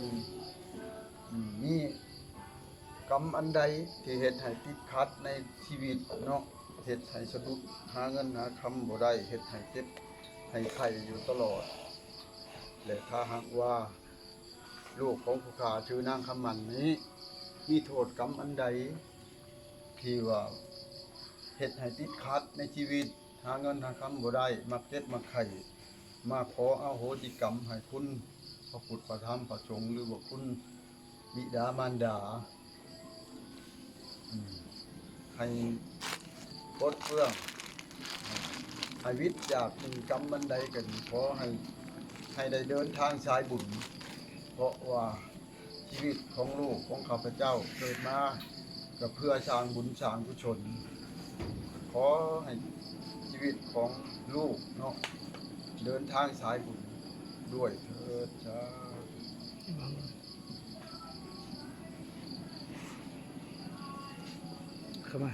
ອືມ ມີກຳອັນໃດທີ່ເຮັດໃຫ້ຕິດຂັດໃນຊີວິດເນາະ, ເຮັດໃຫ້ສະດຸດ ຫາເງິນຫາຄຳບໍ່ໄດ້, ເຮັດໃຫ້ເຈັບໃຫ້ໄຂ້ຢູ່ຕະຫຼອດ ແລະ ຖ້າຫາກວ່າລູກຂອງຜູ້ຂ້າຊື່ນາງຄຳໝັ້ນນີ້ ມີໂທດກຳອັນໃດທີ່ວ່າເຮັດໃຫ້ຕິດຂັດໃນຊີວິດ ຫາເງິນຫາຄຳບໍ່ໄດ້, ມັກເຈັບມັກໄຂ້, ມາຂໍອະໂຫສິກຳໃຫ້ຄຸນພະພຸດພະທຳພະສົງ ຫຼືວ່າຄຸນບິດາມານດາ ອືມ ໃຫ້ປົດເປືອງ ໃຫ້ວິດຈາກໜຶ່ງກຳອັນໃດກໍດີ ຂໍໃຫ້ ໃຫ້ໄດ້ເດີນທາງສາຍບຸນ ເພາະວ່າ ຊີວິດຂອງລູກຂອງຂ້າພະເຈົ້າເກີດມາກໍເພື່ອສ້າງບຸນສ້າງກຸສົນ. ຂໍໃຫ້ຊີວິດຂອງລູກເນາະ ເດີນທາງສາຍບຸນດ້ວຍເທີດ ສາທຸ. ເຂົ້າມາ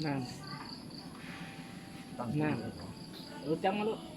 ນາງ ຕັ້ງ ນາງ ເອີ ຈັງມາໂລດ.